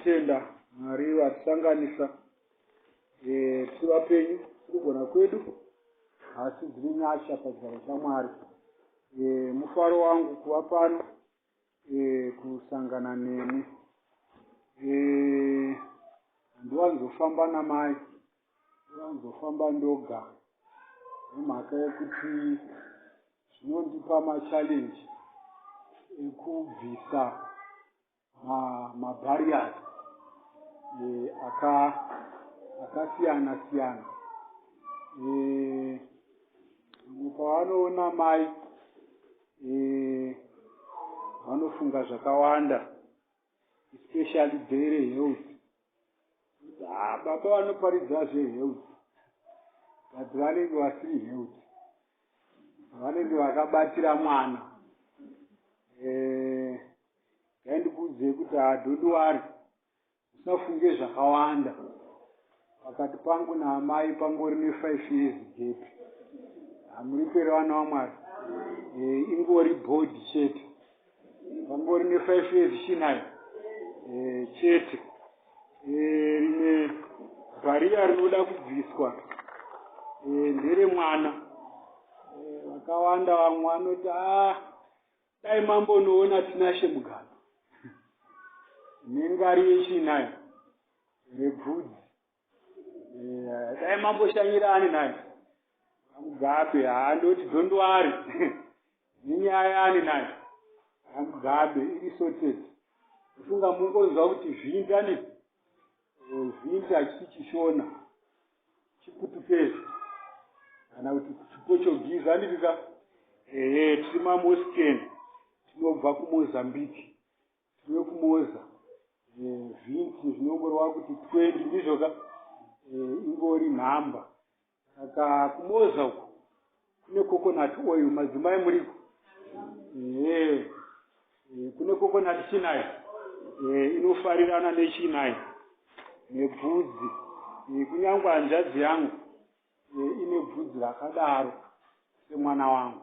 Ndoda kutenda Mwari vatisanganisa eh, tiri vapenyu kugona kwedu asi dziri nyasha pachigaro chaMwari. Eh, mufaro wangu kuva pano eh, kusangana nemi. Eh, handiwanzofamba namai, ndiwanzofamba ndoga nemhaka yekuti zvinondipa machallenge ekubvisa mabarriers eh, akasiyana siyana. Eh, vamwe pavanoona mai eh, vanofunga zvakawanda especially dhere health. Ah, baba vanoparidza zvehealth but vanenge vasiri health, vanenge vakabatira mwana. Eh, Ngaindikuudzei kuti ah, don't worry, usafunge zvakawanda. Pakati pangu naamai pangori ne5 years gap. Hamuripere vana vaMwari. Eh, ingori board chete. Pangori ne5 years chinayo eh, chete. Eh, rimwe bhariya rinoda kubviswa eh, nderemwana. Eh, vakawanda vamwe vanoti ah, dai mambonoona Tinashe Mugabe nengari yechinayo rebvudzi. Eh, dai mamboshanyira ani nayo Mugabe. Haandoti don't worry nenyaya ani nayo Mugabe iri sorted. Funga mungonzwa kuti vhinda ne vhinda hachisi chiShona, chiPutukezi kana kuti chiPortuguese, handiti ka? Ehe, tiri maMosken, tinobva kuMozambique, tiri kuMoza. Vhinti zvinongoreva kuti 20, ndizvo ka? Ingori nhamba. Saka kuMoza uku kune coconut oil. Madzimai muriko? Ehe, kune coconut chinayo inofarirana nechinayo nebvudzi. Kunyange hanzvadzi yangu ine bvudzi rakadaro semwana wangu.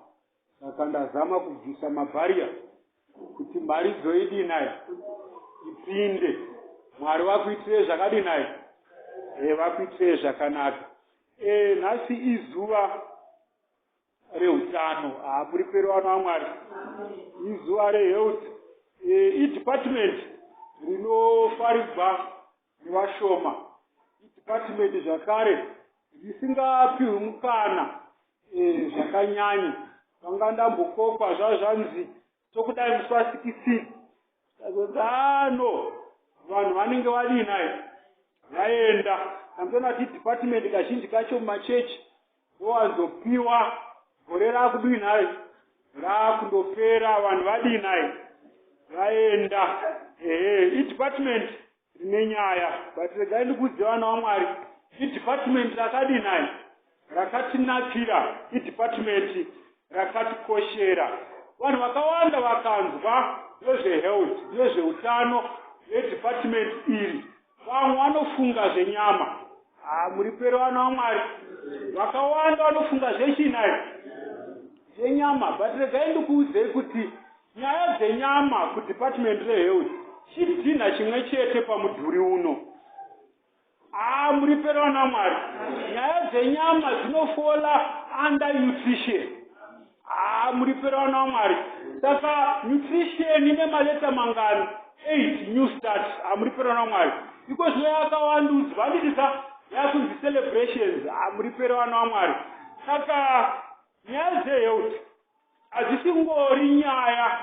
Saka ndazama kubvisa mabarrier kuti mharidzo idinayo ipinde. Mwari vakuitire zvakadinayo, vakuitire zvakanaka. Nhasi izuva reutano. Hamuriperi vana vaMwari, izuva rehealth. Idepartment rinofarigwa nevashoma, idepartment zvakare risingapiwi mukana zvakanyanya. Vanga ndambokokwa zvazvanzi tokudai musi wa16, tazonzi ano vanhu vanenge vadii nayo vaenda. Kamutona kuti department kazhinji kacho mumachechi ndowanzopiwa gore rakudii nayo rakundopera, vanhu vadii nayo vaenda. Ehe, idepartment rine nyaya, but regai ndikuudze vana vaMwari, idepartment rakadii nayo rakatinakira, idepartment rakatikoshera. Vanhu vakawanda vakanzwa nezvehealth, nezveutano nedepartment iri, vamwe vanofunga zvenyama. Ah, muripere vana vaMwari, vakawanda vanofunga zvechinayo zvenyama, but regai ndikuudzei kuti nyaya dzenyama kudepartment rehealth chidhinha chimwe chete pamudhuri uno. Ah, muripere vana vaMwari, nyaya dzenyama dzinofall under nutrition. Ah, muripere vana vaMwari. Saka nutrition ine maletter mangani? 8, New Start. Ah, muripere vana vaMwari. Iko zvino yakawandudzwa, handitisa yakunzi celebrations. Ah, muripere vana vaMwari. Saka nyaya dzehealth hadzisingori nyaya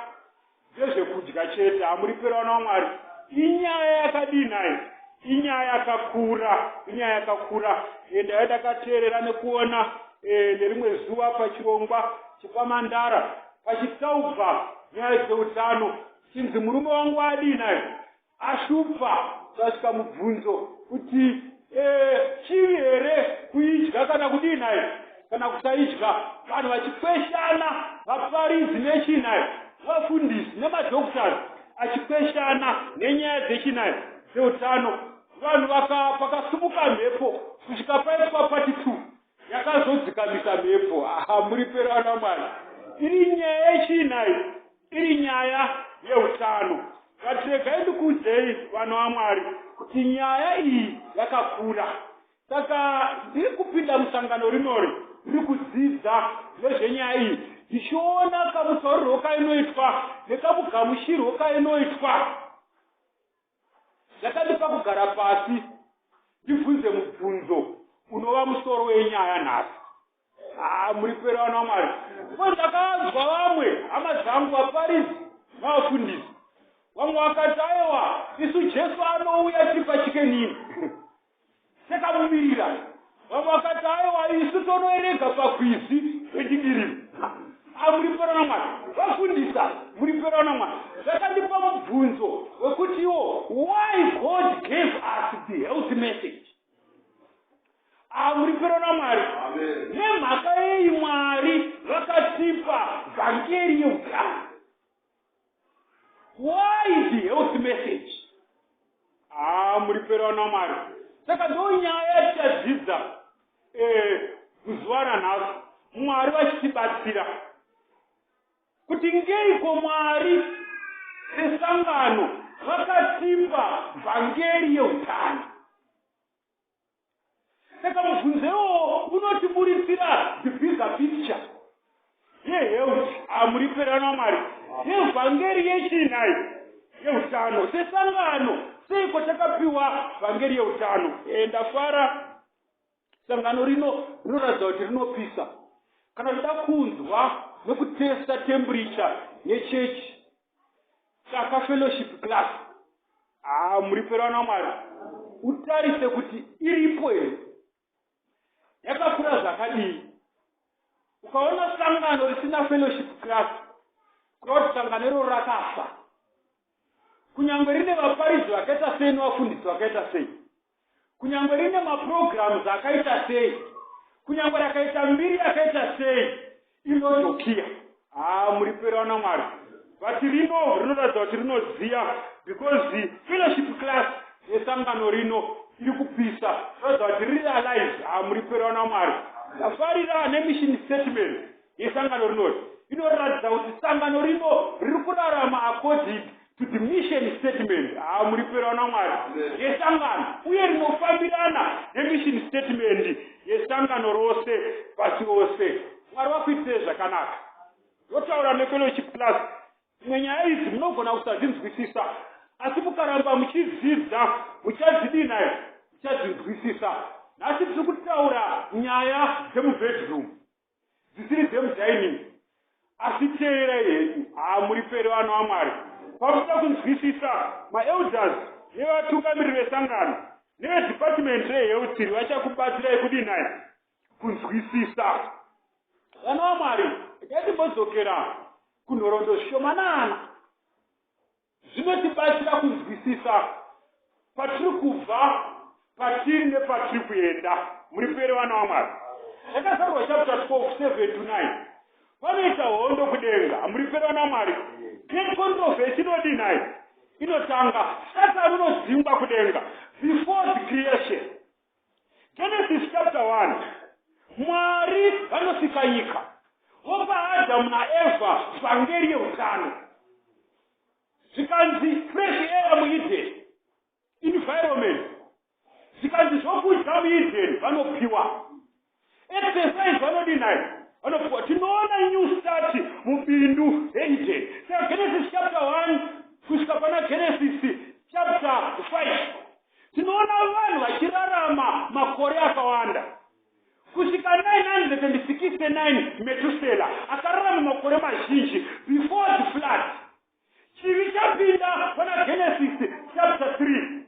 dzezvekudya chete. Hamuripere vana vaMwari, inyaya yakadii nayo, inyaya yakakura, inyaya yakakura. Ndaiva ndakateerera nekuona nerimwe zuva pachirongwa chepamandara pachitaubva nyaya dzeutano, chinzi murume wangu adii nayo ashupa. Tasvika mubvunzo kuti chivi here kuidya kana kudii nayo kana kusaidya, vanhu vachikweshana, vaparidzi nechinayo vafundisi nemadoctors achikweshana nenyaya dzechinayo dzeutano. Vanhu pakasumuka mhepo kusvika paitwa part 2 yakazodzikamisa mhepo. Aha, muri pera vana Mwari, iri nyaya yechinayo, iri nyaya yeutano. But regai ndikuudzei, vanhu vaMwari, kuti nyaya iyi yakakura. Saka ndiri kupinda musangano rinori, ndiri kudzidza nezvenyaya iyi, ndichiona kamutaurirwo kainoitwa nekamugamushirwo kainoitwa. Zvakandipa kugara pasi ndibvunze mubvunzo unova musoro wenyaya nhasi. Haa, muri pera, vana vaMwari. Ko ndakanzwa vamwe hama dzangu, vaparidzi navafundisi, vamwe vakati, "Aiwa, isu Jesu anouya tiri paChicken Inn, takamumirira." Vamwe vakati, "Aiwa, isu tonoerega pakwizi rechingiriro." Amuri pera namwari, vafundisa, muri pera namwari. Zvakandipa mubvunzo wekutiwo, why God gave us the health message? Amuri pera namwari, nemhaka yei Mwari vakatipa vhangeri yeutano? Why the health message? Haa, muri pera namwari. Saka ndo nyaya yatichadzidza muzuva ranhasi, Mwari vachitibatsira, kuti ngeiko Mwari sesangano vakatipa vhangeri yeutano. Saka mubvunzo iwowo unotiburitsira the bigger picture yehealth. Hamuri pera namwari, yevhangeri yechinai yeutano. Sesangano, seiko takapiwa vhangeri yeutano? Ndafara, sangano rino rinoratidza kuti rinopisa. Kana toda kunzwa nekutesta temperature yechechi, saka fellowship class, haa, muri pera namwari, utarise kuti iripo here, yakakura zvakadii. Ukaona sangano risina fellowship class, kureva kuti sangano iroro rakafa, kunyange rine vaparidzi vakaita sei nevafundisi vakaita sei, kunyange rine maprograms akaita sei, kunyange rakaita mbiri yakaita sei, inodokiya. Haa, muri pera namwari. But rino rinoratidza kuti rinoziya, because fellowship class yesangano rino iri kupisa, ratidza kuti riri alive. Haa, muri pera namwari. Ndafarira nemission statement yesangano rinori, inoratidza kuti sangano rino riri kurarama according to the mission statement. Haa, muri pera namwari, yesangano, uye rinofambirana nemission statement yesangano rose pasi rose. Mwari vakuitire zvakanaka. Ndotaura nefellowship class. Imwe nyaya idzi munogona kusadzinzwisisa, asi mukaramba muchidzidza muchadzidii nayo, muchadzinzwisisa. Nhasi tiri kutaura nyaya dzemubedroom, dzisiri dzemudining, asi teerai henyu. Haa, muri pere, vanhu vaMwari. Pakuda kunzwisisa, maelders nevatungamiriri vesangano nevedepartment rehealth vachakubatsirai kudinai kunzwisisa. Vana vaMwari, regai timbodzokera kunhoroondo zvishomanana zvinotibatsira kunzwisisa patiri kubva, patiri nepatiri kuenda. Muri pere, vana vaMwari. Yakazarurwa chapter 12 7 to 9, panoita hondo kudenga. Muri pere, vana vaMwari. Great controversy inodinai? Inotanga. Satani unodzingwa kudenga before the creation. Genesis chapter 1, Mwari vanosika nyika, vopa Adhamu naEvha vhangeri yeutano. Zvikanzi fresh air muEden environment, zvikanzi zvokudya muEden vanopiwa, exercise vanodinai? Vanopiwa. Tinoona new start mubindu reEden. Saka Genesis chapter 1 kusvika pana Genesis chapter 5, tinoona vanhu vachirarama makore akawanda kusvika 969. Metusela akararama makore mazhinji before the flood. Chivi chapinda pana Genesis chapter 3.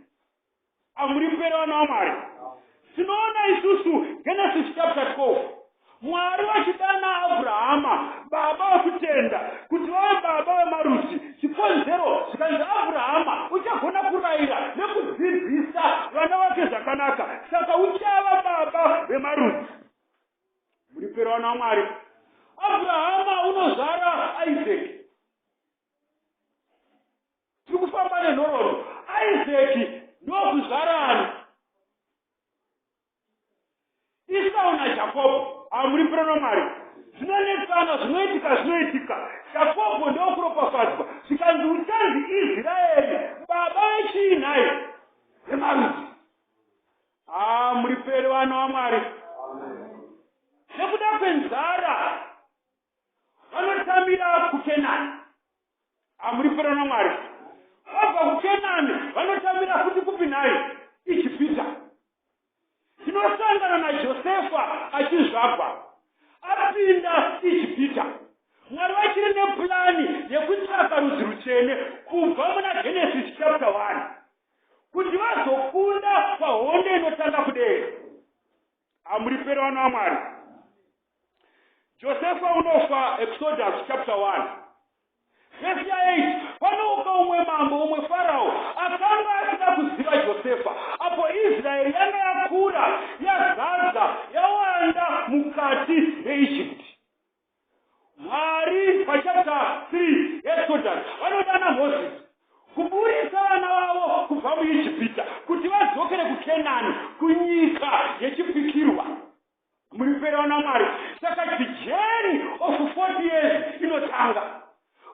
Amuri pere, vana vaMwari. Tinoona isusu Genesis chapter 12, Mwari vachidana Abrahama, baba vekutenda, kuti vave baba vemarudzi. Chikonzero, zvikanzi Abrahama uchagona kurayira nekudzidzisa vana vake zvakanaka, saka uchava baba vemarudzi. Muri pere, vana vaMwari. Abrahama unozvara Isaac. Tiri kufamba nenhoroondo. Isaac ndokuzvarani? Isau naJakobho. Amuri pere namwari. Zvinonetsana, zvinoitika, zvinoitika. Jakobho ndokuropafadzwa, zvikanzi uchanzi Israeri, baba vechii nhai? Vemarudzi. Ah, muri pere vana vaMwari. Nekuda kwenzara vanotamira kuKenani. Hamuri pere naMwari. Vabva kuKenani vanotamira futi kupi nhai? Ijipita. Tinosangana naJosefa achizvagwa apinda Ijipita. Mwari vachiri nepurani yekutsvaka rudzi rutsvene kubva muna Genesis chapter 1 kuti vazokunda pahondo inotanga kudenga. Hamuri pere vana vaMwari. Josefa unofa Exodus chapter 1 vhesi ya8. Panouka umwe mambo, umwe Farao akanga asina kuziva Josefa apo Israeri yanga yakura, yazadza, yawanda mukati meIjipti. Mwari pachapter 3 Exodus vanodana Mozisi kuburitsa vana vavo kubva muIjipita kuti vadzokere kuKenani, kunyika yechipikirwa. Muri pere vana Mwari. Saka the journey of 40 years inotanga.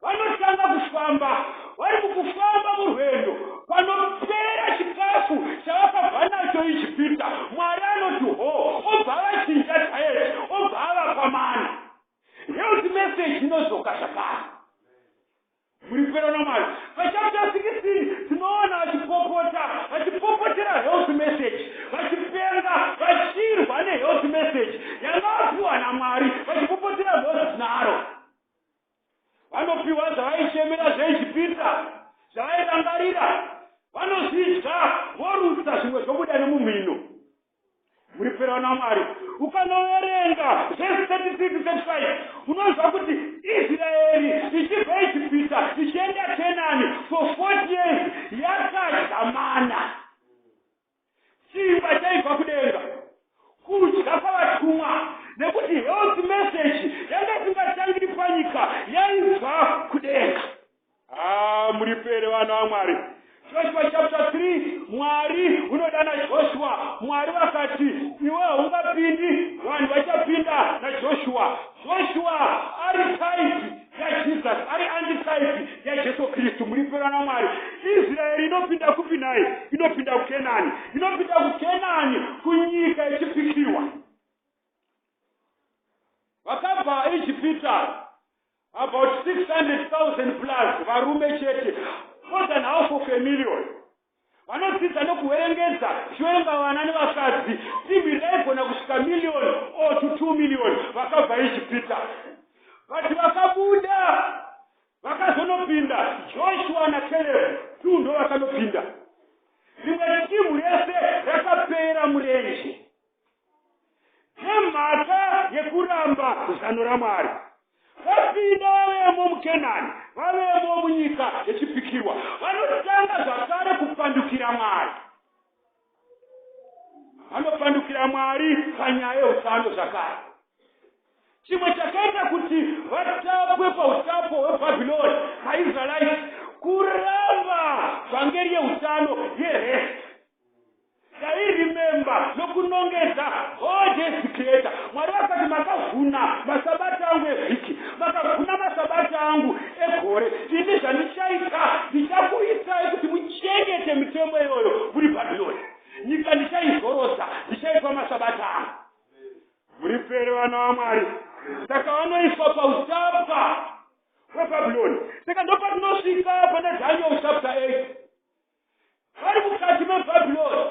Vanotanga kufamba. Vari mukufamba murwendo, panopera chikafu chavakabva nacho Ijipita, Mwari anoti ho, obva avachinja diet, obva avapa mana. Health message inodzoka zvakare. Muri pere naMwari. Pachapter 16 tinoona vachipopota, vachipopotera health message, vachipenga, vachirwa nehealth message yanga vapiwa naMwari, vachipopotera Moses naAron. Vanopiwa zvavaichemera zveIjipita, zvavairangarira, vanozvidya, vorutsa, zvimwe zvobuda nemumhino. Muri pere naMwari. Ukanoverenga vhesi 33 to 35, unonzwa kuti Israeri ichibva Ijipita ichienda Kenani for 40 years yakadya mana, chingwa chaibva kudenga, kudya kwavatumwa, nekuti health message yanga isingatangiri panyika, yaibva kudenga. Ah, muri pere vana vaMwari. Joshua chapter 3, Mwari unodana Joshua. Mwari vakati, "Iwe haungapindi, vanhu vachapinda naJoshua." Joshua ari type yaJesus, ari antitype yaJesu Kristu. Muri pere namwari. Israeri inopinda kupi nhai? Inopinda kuKenani. Inopinda kuKenani, kunyika yechipikirwa. Vakabva Ijipita about 600,000 plus varume chete, more than half of a million. Vanodzidza nokuverengedza, tichiverenga vana nevakadzi, team raigona kusvika million or to 2 million vakabva Ijipita. But vakabuda vakazonopinda Joshua naCaleb tu, ndo vakanopinda. Rimwe team rese rakapera murenje nemhaka yekuramba zano raMwari. Vapinda, vavemo muKenani, vavemo munyika yechipikirwa, vanotanga zvakare kupandukira Mwari. Vanopandukira Mwari panyaya yeutano zvakare. Chimwe chakaita kuti vatapwe pautapo hweBhabhironi maIsraelites kuramba vhangeri yeutano, yerest. Tairemember nokunongedza God as the creator. Mwari vakati, "Makavhuna masabata angu evhiki, makavhuna masabata angu egore. Ini zvandichaita, ndichakuisai kuti muchengete mitemo iyoyo muri Bhabhironi. Nyika ndichaizorodza, ndichaipa masabata angu." Muri pere vana vaMwari. Saka vanoiswa pautapwa hweBhabhironi. Saka ndopatinosvika pana Daniel chapter 8. Vari mukati meBhabhironi,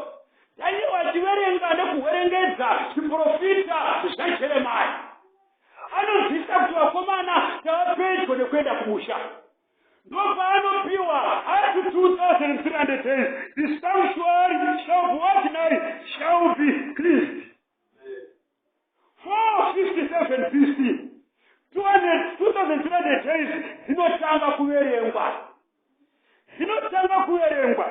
Daniel achiverenga nekuhwerengedza zviprofita zvaJeremaya, anonzwisa kuti vakomana, tava pedyo nekuenda kumusha. Ndopaanopiwa up to 2300 days, the sanctuary shall be what now? Shall be cleansed. 457 BC, 2300 days dzinotanga kuverengwa, dzinotanga kuverengwa.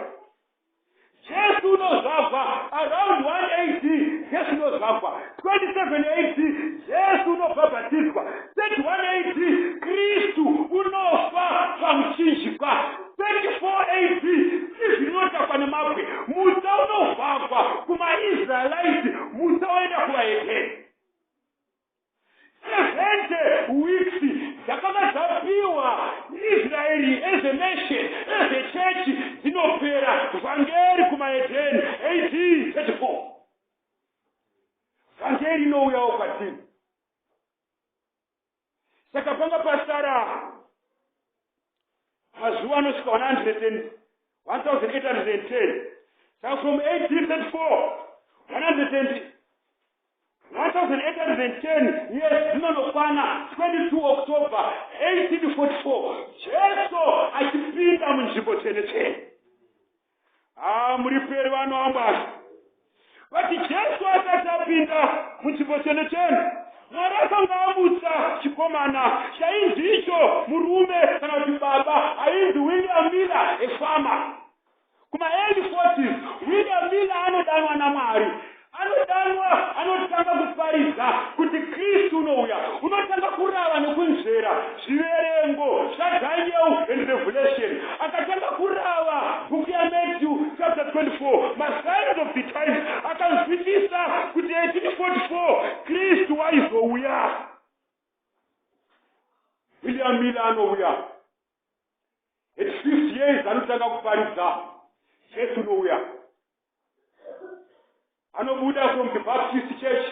Jesu unozvagwa around 1 AD. Jesu unozvagwa 27 AD. Jesu unobhabhatidzwa 31 AD. Kristu unofa pamuchinjikwa 34 AD. Izvi rinotakwa nemabwe, mutsa unovhagwa kumaIsraelites, mutsa woenda kuvahedheni. 70 weeks dzakanga dzapiwa. Dzikapiwa Israeri as a nation, as a church, dzinopera. Vhangeri kumahedheni AD 34, vhangeri inouyawo kwatiri. Saka panga pasara mazuva anosvika 1810. Saka from 1834, 1810 years dzinonokwana 22 October 1844, Jesu achipinda munzvimbo tsvene tsvene. Ha, muri peri vanhu vaMwari. Vati Jesu asati apinda munzvimbo tsvene tsvene, Mwari akanga amutsa chikomana chainzi icho murume kana kuti baba ainzi William Miller, a farmer. Kuma-early 40s, William Miller anodanwa naMwari, anodanwa, anotanga kuparidza kuti Kristu unouya. Unotanga kurava nekunzvera zviverengo zvaDaniel and Revelation. Akatanga kurava bhuku yaMatthew chapter 24, masigns of the times. Akanzwisisa kuti 1844 Kristu waizouya. William Miller anouya at 50 years, anotanga kuparidza Jesu unouya. Anobuda from the Baptist Church.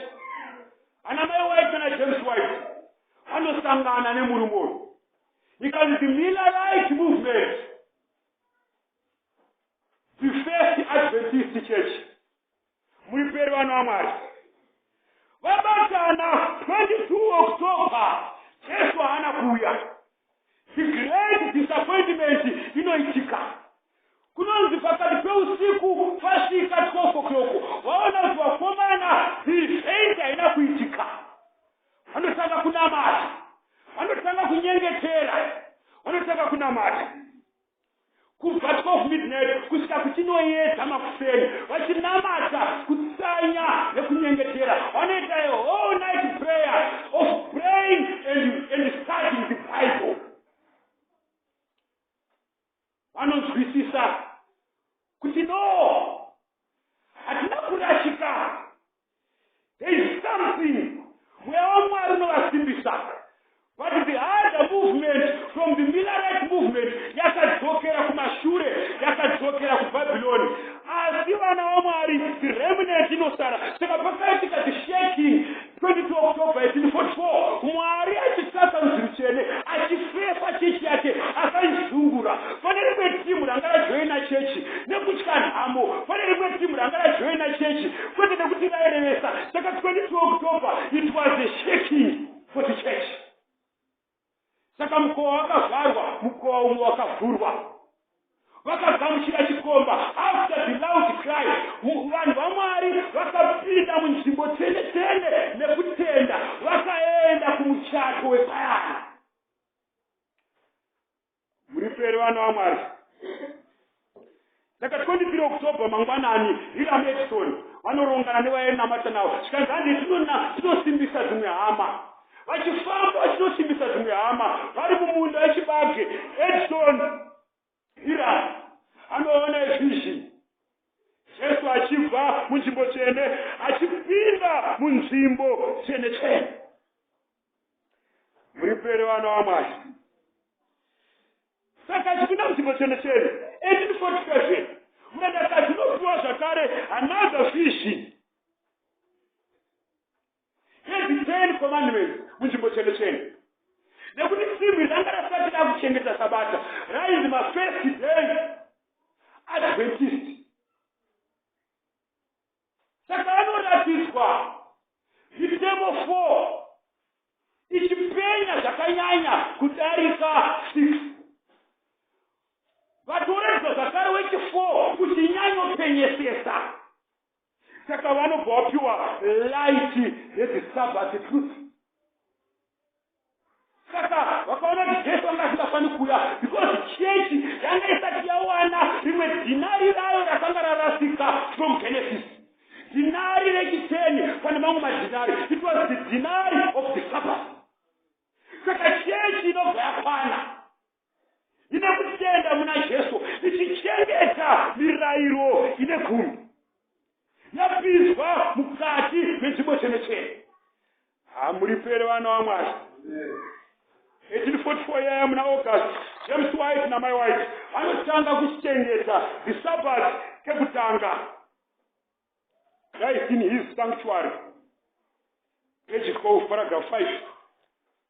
Ana mai White kana James White anosangana nemurume uyu, ikanzi the Millerite movement, the first Adventist Church. Muri peri vanhu vaMwari. Vabatana 22 October, Jesu haana kuuya. The great disappointment inoitika. Kunonzi pakati peusiku, pasvika 12 o'clock, vaona kuti vakomana, the event haina kuitika. Vanotanga kunamata, vanotanga kunyengetera, vanotanga kunamata kubva 12 midnight kusvika kuchinoedza makuseni, vachinamata, kutsanya nekunyengetera. Vanoita a whole night prayer of praying and studying the Bible. Vanonzwisisa kuti no, hatina kurashika, there is something. Mweya waMwari unovasimbisa. But the other movement from the Millerite movement yakadzokera kumashure, yakadzokera kuBhabhironi. Asi vana vaMwari, the remnant inosara. Saka pakaitika the shaking 22 October 1844, Mwari achitsvaka rudzi rutsvene, achifefa chechi yake, akaizungura. Pane rimwe timu ranga rajoina chechi nekutya nhamo, pane rimwe timu ranga rajoina chechi kwete nekuti rairevesa. Saka 22 October, it was a shaking for the church. Saka mukova wakavharwa, mukova umwe wakavhurwa, vakagamuchira chikomba. After the loud cry, vanhu vaMwari vakapinda munzvimbo tsvene tsvene nekutenda, vakaenda kumuchato wepayana. Muri peri vana vaMwari. Saka 23 October mangwanani, Hiram Edson vanorongana nevainamata navo, zvikanzi, "Handi tinosimbisa dzimwe hama." Vachifamba vachinosimbisa dzimwe hama, vari mumunda wechibage, Edson Hiram anoona vision, Jesu achibva munzvimbo tsvene achipinda munzvimbo tsvene tsvene. Muri pere vana vaMwari. Saka achipinda munzvimbo tsvene tsvene 1847, murandakadzi unopiwa zvakare another vision yethe 10 Commandments munzvimbo tsvene tsvene, nekuti simbi ranga rasati rakuchengeta Sabata, rainzi maFirst Day Adventist. Saka anoratidzwa mitemo 4 ichipenya zvakanyanya kudarika 6. Vatoredzwa zvakare wechi4 kuti inyanyopenyesesa. Saka vanobva vapiwa light yethe Sabbath truth. Saka vakaona kuti Jesu anga asingafani kuuya because chechi yanga isati yawana rimwe dhinari rayo rakanga rarasika from Genesis, dhinari rechi10 pane mamwe madhinari. It was the dinari of the Sabbath. Saka chechi inobva yakwana ine kutenda muna Jesu, ichichengeta mirayiro ine 10, yapinzwa mukati menzvimbo tsvene tsvene. Hamuripere vana vaMwari. 1844 yaya muna August, James White namai White vanotanga kuchengeta the Sabbath kekutanga. Christ in His Sanctuary, page 12, paragraph 5.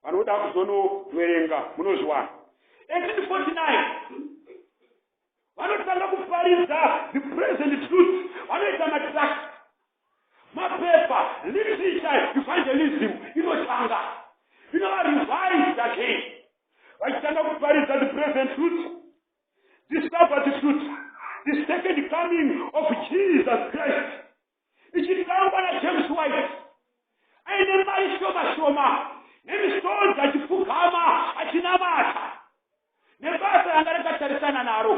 Vanoda kuzonoverenga munozviwana. 1849 vanotanga kuparidza the present truth. Vanoita matracts, mapepa, literature. Evangelism inotanga, inova revised again, vachitanga kuparidza the present truth, the Sabbath truth, the second coming of Jesus Christ, ichitangwa naJames White aine mari shoma shoma nemisodzi, achipfugama, achinamata nebasa ranga rakatarisana naro,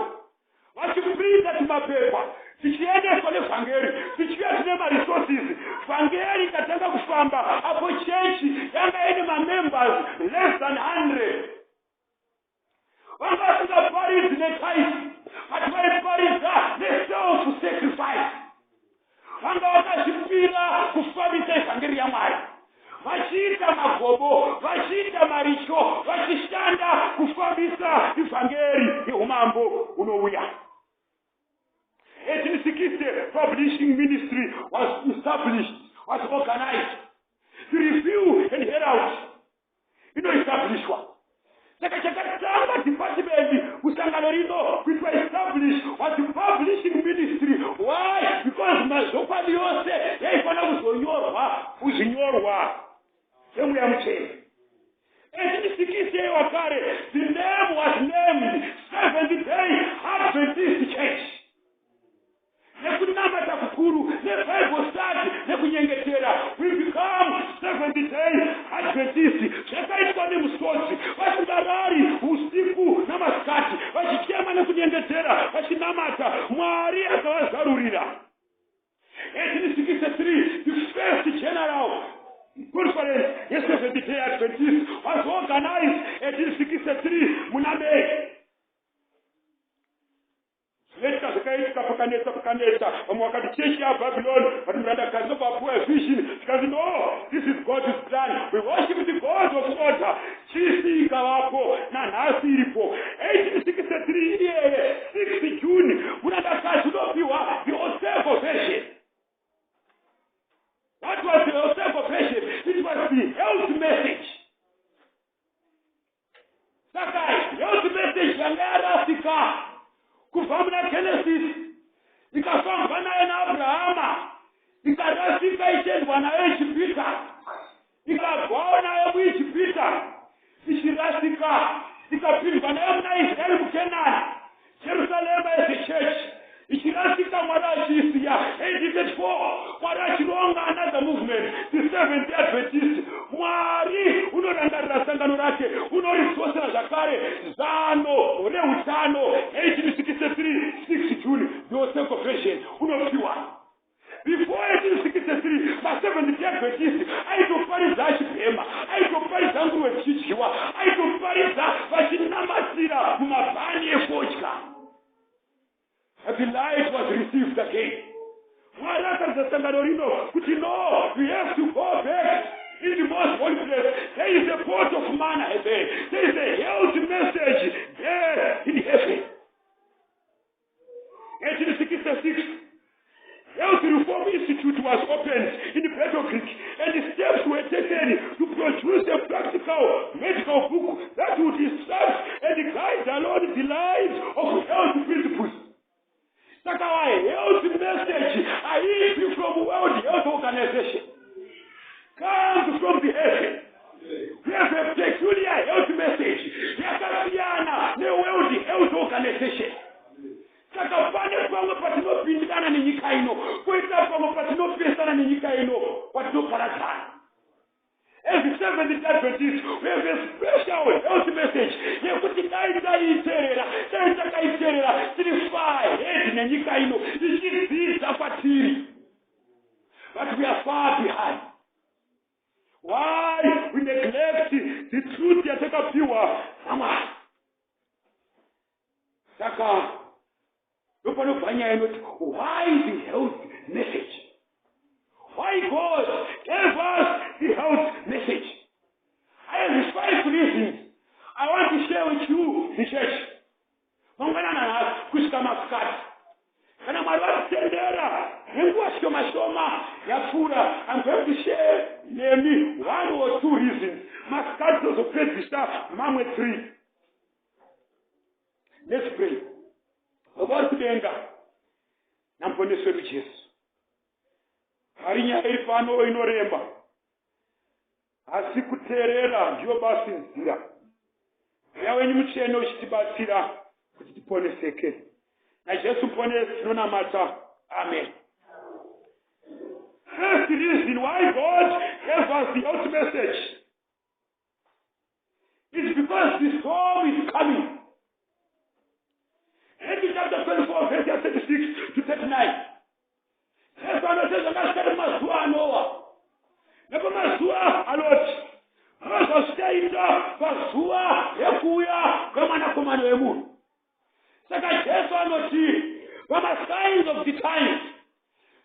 vachiprinta tumapepa, tichiendeswa nevhangeri, tichiuya tine maresources. Vhangeri ikatanga kufamba apo chechi yanga ine mamembers less than 100. Vanga vasingaparidzi netithe, but vaiparidza neself sacrifice. Vanga vakazvipira kufambisa ivhangeri yaMwari, vachiita magobo, vachiita maricho, vachishanda kufambisa ivhangeri yeumambo hunouya. 1860, publishing ministry was established, was organized. The Review and Herald inoestablishwa. Saka chakatanga department kusangano rino kuitwa establish was the publishing ministry. Why? Because mazvokwadi yose yaifanira kuzonyorwa kuzvinyorwa zvemweya muchena. 1860 wakare, the name was named Seventh Day Adventist Church nekunamata kukuru, neBible study, nekunyengetera. We become Seventh Day Adventist. Zvakaitwa nemusodzi, vasingarari usiku namasikati, vachichema nekunyengetera, vachinamata. Mwari akavazarurira. 1863, the first general conference yeSeventh Day Adventist was organized 1863 muna May. Zvinoitika, zvakaitika, pakanetsa, pakanetsa. Vamwe vakati chechi yaBhabhiloni, but murandakadzi ndopapuwa vision, tikanzi, "No, this is God's plan. We worship the God of order." Chisi ikavapo, nanhasi iripo. 1863 iyeye, 6 June, murandakadzi unopiwa the Osego Version. What was the Osego Version? It was the health message. Saka health message yanga yarasika kubva muna Genesis, ikafambwa nayo naAbrahama, ikarasika, ichiendwa nayo Ijipita, ikabvawo nayo muIjipita ichirasika, ikapindwa nayo muna Israeri muKenani, Jerusarema as a church, ichirasika, Mwari achiisiya. 1834, Mwari achironga another movement, the Seventh Adventist. Mwari unorangarira sangano rake, unoridzosera zvakare zano reutano. 1863, 6 June, the Osego Version unopiwa. Before 1863, maSeventh Adventist aitoparidza achibhema, aitoparidza nguruve dzichidyiwa, aitoparidza vachinamatira mumabhani efodya. The light was received again. Mwari akaridza sangano rino kuti, "No, we have to go back in the most holy place. There is a pot of manna there. There is a health message there in heaven." 1866, Health Reform Institute was opened in Battle Creek, and steps were taken to produce a practical medical book that would instruct and guide along the lines of health principles. Saka health message haibvi from World Health Organization, comes from the heaven. We have a peculiar health message yakasiyana neWorld Health Organization. Saka pane pamwe patinopindana nenyika ino, koita pamwe patinopesana nenyika ino, patinoparadzana. As the Seventh Adventist, we have a special health message yekuti dai taiiteerera, dai takaiteerera, tiri far ahead nenyika ino ichidzidza kwatiri, but we are far behind. Why we neglect the truth yatakapiwa naMwari? Saka ndopanobva nyaya inoti, why the health message? Why God gave us the health message? I have five reasons. Mamwe 3. Let's pray. Baba vari kudenga namuponesi wedu Jesu. Hari nyaya iri pano inorema. Asi kuteerera ndiyo basi nzira. Mweya wenyu mutsvene uchitibatsira kuti tiponeseke. NaJesu muponesi tinonamata. Amen. First reason why God gave us the health message is because the storm is coming. Matthew chapter 24, verse 36 to 39. Jesu anoti zvanga zvichari mumazuva aNoa nepamazuva aLoti, ndozvazvichaita pazuva rekuuya kwemwanakomana wemunhu. Saka Jesu anoti pamasigns of the times,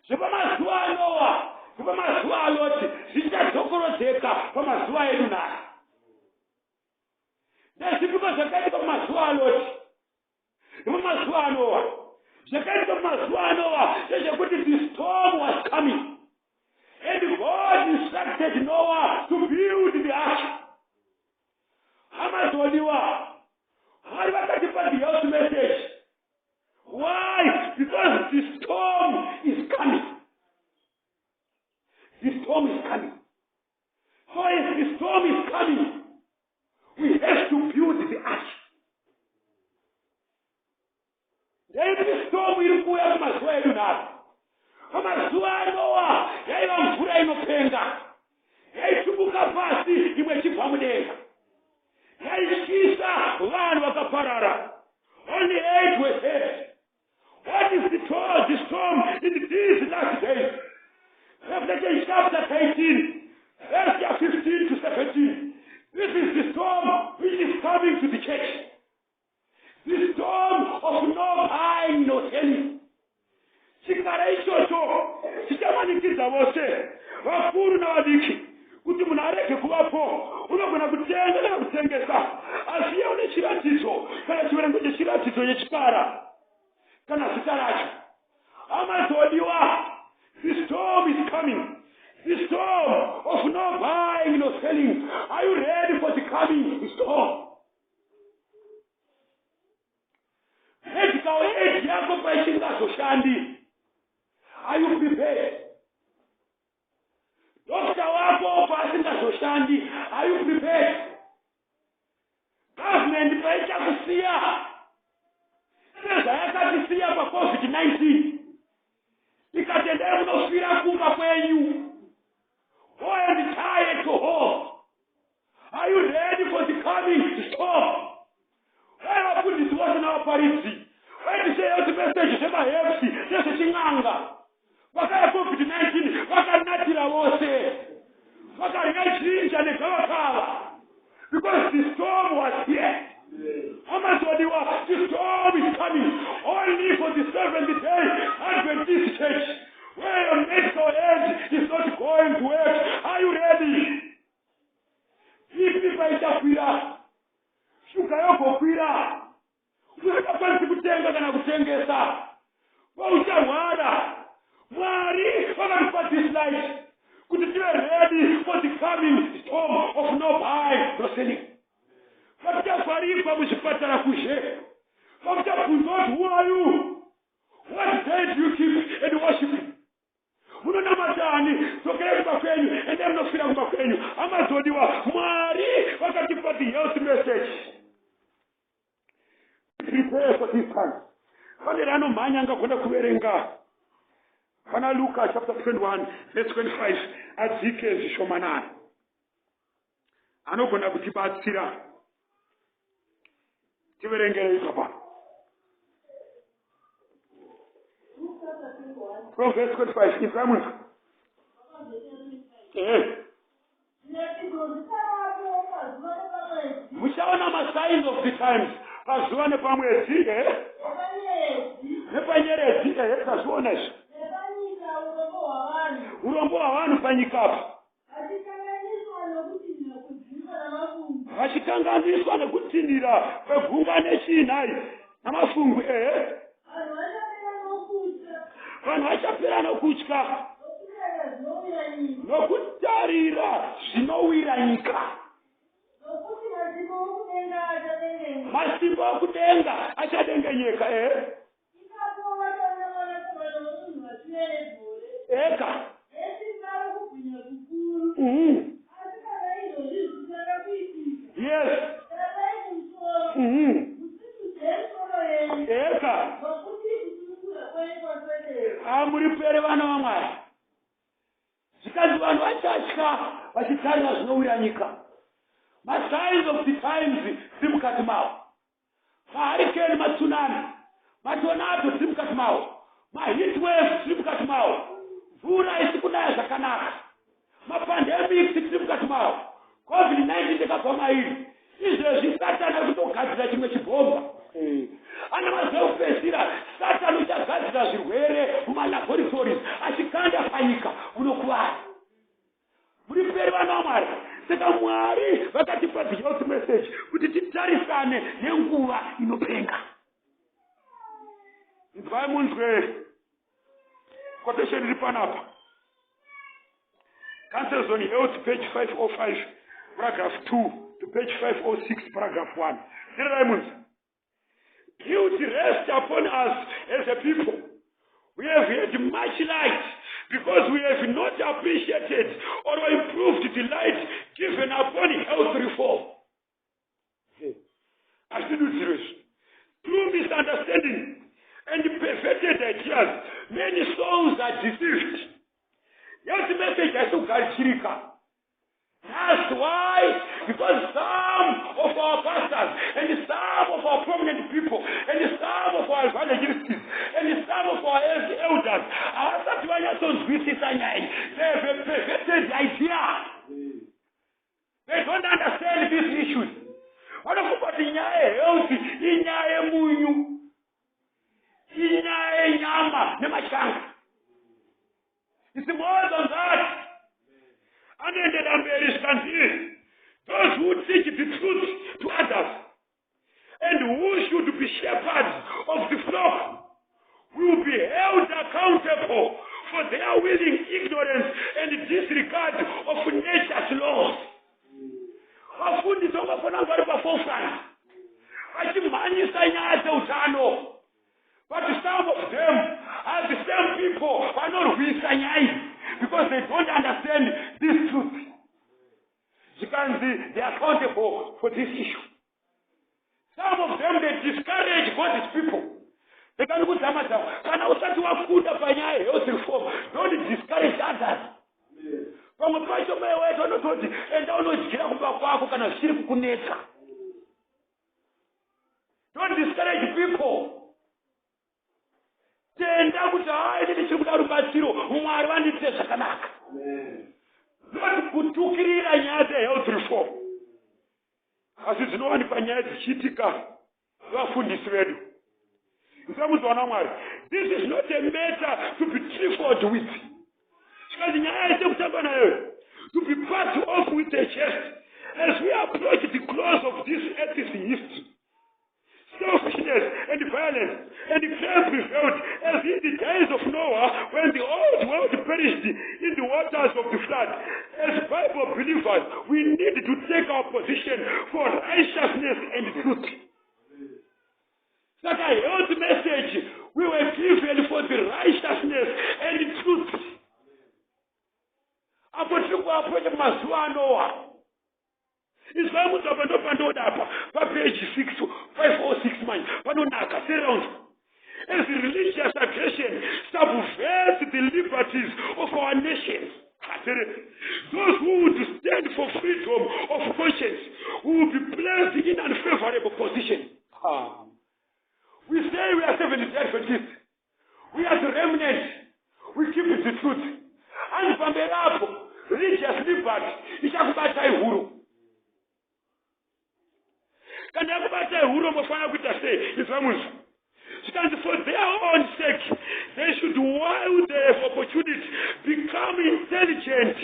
zvepamazuva aNoa nepamazuva aLoti zvichadzokorodzeka pamazuva edu nhasi. Ndezvipiko zvakaitika pamazuva aLoti nepamazuva aNoa? Zvakaitika pamazuva aNoa ndezvekuti the storm was coming and God instructed Noah to build the ark. Hama dzodiwa, Mwari vakatipa the health message. Why? Because the storm is coming. The storm is coming. So if the storm is coming, we have to build the ark. Ndeipi storm iri kuuya kumazuva edu nhasi? Pamazuva aNoa yaiva mvura inopenga, yaitubuka pasi imwe ichibva mudenga, yaityisa vanhu vakaparara. Only 8 were saved. What is the storm in these last days? Revelation chapter 13, verse 15 to 17. This is the storm which is coming to the church. The storm of no buying, no selling. Chikara ichocho chichamanikidza vose, vakuru navadiki, kuti munhu arege kuvapo unogona kutenga kana kutengesa, asi iye une chiratidzo kana chiverengo chechiratidzo chechikara kana zita racho. Hama dzodiwa, the storm is coming. The storm of no buying, no selling. Are you ready for the coming storm? Medical aid yako paisingazoshandi, are you prepared? Doctor wako paasingazoshandi, are you prepared? Government paichakusiya sezvayakatisiya paCOVID-19, ikatendai munofira kumba kwenyu, go and die at home. Are you ready for the coming storm? Vai vafundisi vose navaparidzi vaitisiya kuti message zvemaherbs nezvechin'anga, vakaya COVID-19 vakanatira vose, vakarya ginger negavakava, because the storm was here. Hama dzodiwa, the storm is coming only for the Seventh Day Adventist Church, where your medical aid is not going to work. Are you ready? BP paichakwira, shuga yogokwira, usingakwanisi kutenga kana kutengesa, paucharwara, Mwari vakatipa this light kuti tive ready for the coming storm of no buy, no selling. Patichavharikwa muzvipatara kuzhe, pamuchabvunzwa kuti, "Who are you? What day do you keep and worship? Munonamatani? Dzokerai kumba kwenyu, endai munofira kumba kwenyu." Hama dzodiwa, Mwari vakatipa the health message. Prepare for this time. Pane anomhanya angagona kuverenga pana Luka chapter 21 verse 25, adzike zvishomanana, anogona kutibatsira? Tiverengerei papa from verse 25. Inzwa munzwa. Zviratidzo zvichavapo pazuva nepamwedzi. Muchaona masigns of the times pazuva nepamwedzi. Nepanyeredzi. Nepanyeredzi. Tazviona izvi. Nepanyika urombo hwavanhu. Urombo hwavanhu panyika apa. Vachikanganiswa nekutinhira kwegungwa namafungu. Vachikanganiswa nekutinhira kwegungwa nechinhai namafungu. Vanhu vachapera nokutya. Vanhu vachapera nokutya. Nokutarira zvinowira nyika. Nokutarira zvinowira nyika. Nokuti madzimbo okudenga. Masimba okudenga achadengenyeka, ehe. Ipapo vachaona Mwanakomana woMunhu achiuya negore Eka. Nesimba rokubwinya kukuru. Asi kana izvozvi zvichitanga kuitika, tarirai kumusoro, musimudze misoro yenyu, Eka. Nokuti kusunungurwa kwenyu kwaswedera. Hamuripere, vana vaMwari. Zvikanzi vanhu vachatya vachitarira zvinowira nyika. Masigns of the times dziri mukati mawo. Mahurricane, matsunami, matornado dziri mukati mawo. Maheat waves dziri mukati mawo. Mvura isi kunaya zvakanaka. Mapandemics tiri mukati mawo. COVID-19 ndakabva mairi. Izvezvi Satani ari kutogadzira chimwe chibhomba. Ana mazuva ekupedzisira, Satani uchagadzira zvirwere mumalaboratories achikanda panyika munokuvara. Muri peri, vana vaMwari. Saka Mwari vakatipa the health message kuti titarisane nenguva inopenga. Inzwai munzwe quotation iri panapa. Counsels on Health, page 505, paragraph 2 to page 506, paragraph 1. Tererai munzwe. Guilt rests upon us as a people. We have had much light because we have not appreciated or improved the light given upon health reform. Hazvidudziro izvi. Through misunderstanding and perverted ideas, many souls are deceived. Health message haisi kugarichirika. That's why, because some of our pastors and some of our prominent people and some of our evangelists and some of our elders havasati vanyatsonzwisisa nyaya iyi. They have a perverted idea. They don't understand these issues. Vanofunga kuti nyaya yehealth inyaya yemunyu, inyaya yenyama nemashanga. It's more than that. Anoendera mberi, zvikanzi, those who teach the truth to others and who should be shepherds of the flock will be held accountable for their willing ignorance and disregard of nature's laws. Vafundisi vangafanira kunge vari paforefront vachimhanyisa nyaya dzeutano, but some of them are the same people vanorwisa nyaya idzi because they don't understand this truth. Zvikanzi they are accountable for this issue. Some of them, they discourage God's people. Ndikandikudza madzavo, kana usati wakunda panyaya yehealth reform, don't discourage others. Pamwe pacho mai wacho anototi, "Enda unodyira kumba kwako kana zvichiri kukunetsa." Don't discourage people. Tenda kuti, "Hai, ini ndichiri kuda rubatsiro, Mwari vandiitire zvakanaka," not kutukirira nyaya dzehealth reform. Asi dzinowanikwa nyaya dzichiitika vafundisi vedu. Ndisamuziwa naMwari, this is not a matter to be trifled with. Zvikanzi nyaya yese kutamba nayo, to be passed off with a jest. As we approach the close of this earth's history, selfishness and violence and crime prevailed as in the days of Noah, when the old world perished in the waters of the flood. As Bible believers, we need to take our position for righteousness and truth. Saka health message we were given for the righteousness and truth. Apo tiri kuapproacha mazuva aNoah. Izwai munzwa, pandopandoda apa papeji 6 506 manje panonaka seround. As religious aggression subverts the liberties of our nation, those who would stand for freedom of conscience will be placed in unfavorable position. Ah. We say we are Seventh Day Adventists, we are the remnant, we keep the truth, and pamberi apo religious liberty ichakubatai huro. Kana yakubatai huro, mofanira kuita sei? Izwa munzwa, zvikanzi, for their own sake they should, while they have opportunity, become intelligent.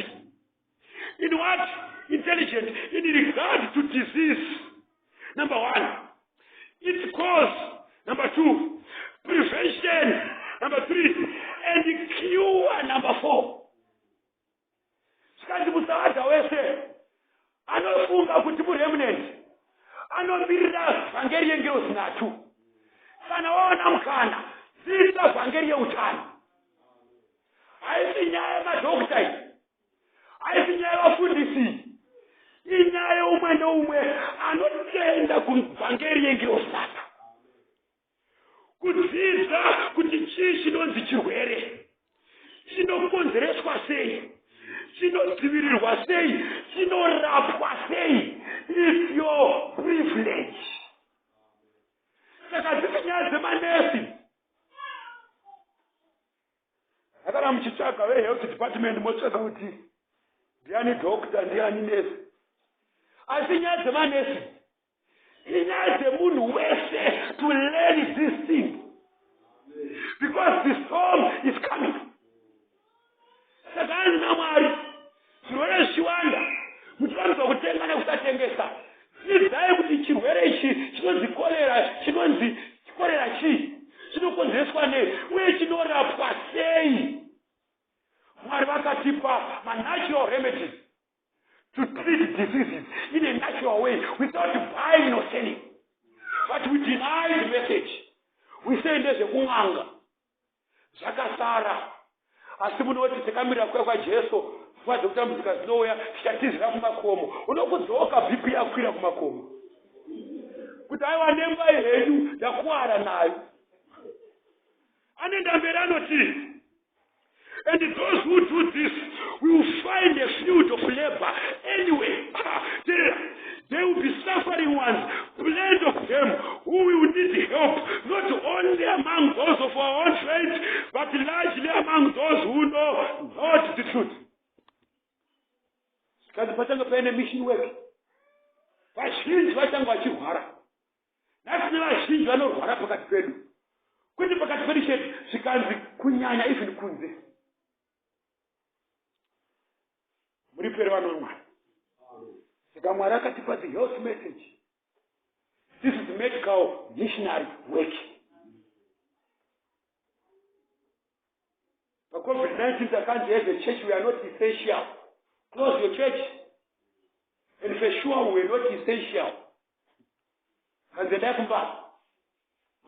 In what? Intelligent in regard to disease, number one, its cause, number two, prevention, number three, and cure, number four. Zvikanzi musaadha wese anofunga kuti muremnant anofunga kuti muri Inomirira vhangeri yengirozi nhatu. Kana waona mukana, dzidza vhangeri yeutano. Haisi nyaya yemadhokta iyi, haisi nyaya yevafundisi, inyaya yeumwe neumwe anotenda kuvhangeri yengirozi nhatu. Kudzidza kuti chii chinonzi chirwere, chinokonzereswa sei, chinodzivirirwa sei, chinorapwa sei, it's your privilege. Saka dzisi nyaya dzemanesi. Akana muchitsvaga vehealth department motsvaga kuti ndiani doctor, ndiani nesi, asi nyaya dzemanesi inyaya dzemunhu wese to learn this thing, because the storm is coming. Saka hanzi naMwari, zvirwere zvichiwanda, muchivanzwa kutenga nekusatengesa, dzidzai kuti chirwere ichi chinonzi korera, chinonzi korera chii, chinokonzereswa nei, uye chinorapwa sei. Mwari vakatipa manatural remedies to treat diseases in a natural way without buying or selling, but we deny the message. We say ndezvekun'anga, zvakasara. Asi munoti takamirira kuuya kwaJesu, nguva dzekutambudzika dzinouya, tichatizira kumakomo. Unokudzoka BP yakwira kumakomo, kuti aiwa, nemba henyu yakuwara nayo. Anoenda mberi anoti, "And those who do this will find a field of labor anyway. There will be suffering ones, plenty of them, who will need help, not only among those of our own faith, but largely among those who know not the truth." Zvikanzi pachange paine mission work, vazhinji vachange vachirwara. Nhasi nevazhinji vanorwara pakati pedu, kwete pakati pedu chete, zvikanzi kunyanya even kunze. Muri pere vanonwa. Saka Mwari akatipa the health message. This is medical missionary work. PaCovid-19 takanzi, as a church we are not essential, close your church. And for sure we are not essential. Kanzi endai kumba,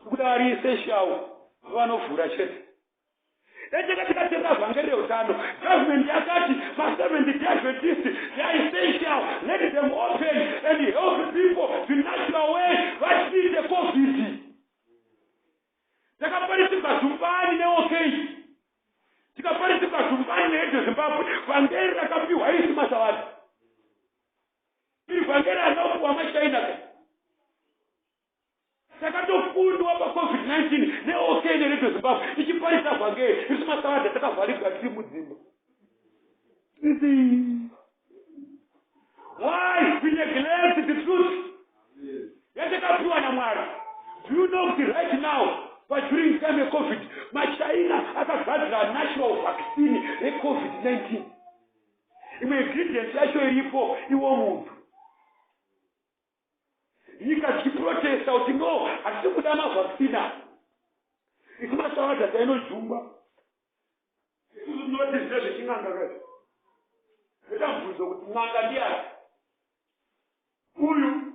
kuda vari essential vanovhura chete. Dai tanga tikatenda vhangeri reutano, government yakati maSeventh Day Adventist, they are essential, let them open and help people the natural way, vatreate COVID. Takaparidzirwa zumbani neOK, tikaparidzirwa zumbani neRadio Zimbabwe. Vhangeri rakapiwa isi masavadhi, iri vhangeri harina maChina ka. Takatofundwa paCovid-19 neOK neRadio Zimbabwe ichiparisa vhangeri. Isu masavadha takavharigwa tiri mudzimba. Why we neglect the truth yatakapiwa naMwari? Do you know kuti right now, paduring time yeCovid, maChina akagadzira natural vaccine yeCovid-19? Imwe ingredient yacho iripo iwo munhu. Nyika dzichiprotesta kuti no, hatisi kuda mavaccine. Isu masavadha tainojungwa. Isusu tinoti zvine zvechin'anga kaizvo. Ndoita mubvunzo kuti n'anga ndiyani, uyu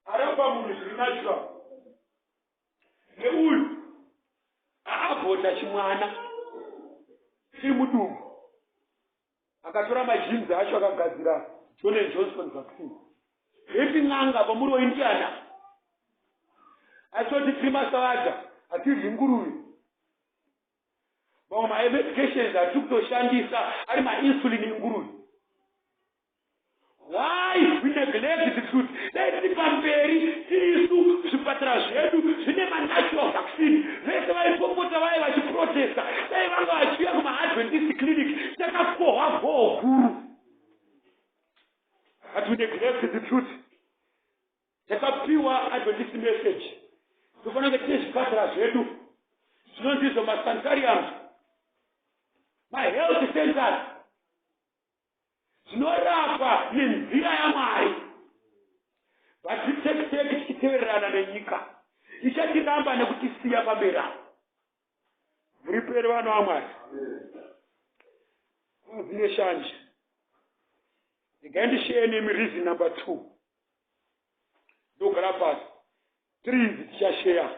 arapa munhu zviri natural neuyu aabhota chimwana chiri mudumbu, akatora magenes acho akagadzira John Johnson vaccine? Ipi n'anga pamuri ndiana? Atoti tiri masavadha, hatiryi nguruve. Mamwe mamedications atiri kutoshandisa ari mainsulin enguruve. Why we neglect the truth? Dai tiri pamberi tirisu, zvipatara zvedu zvine manatural vaccine, vese vaipopota vaye vachiprotesta dai vanga vachiuya kumaAdventist clinic, takakohwa goho guru. But we neglect the truth. Takapiwa Adventist message. Tofanira kunge tine zvipatara zvedu zvinonzi izvo masanitariums, mahealth centers zvinorapa nenzira yaMwari. Vatitekiteki tichitevererana nenyika ichatiramba nekutisiya pamberi apo. Muripere vana vaMwari, dzine shanje. Regai ndishare nemi reason number two. Ndokuti Tingogara pasi. Tiri idzi tichasheya.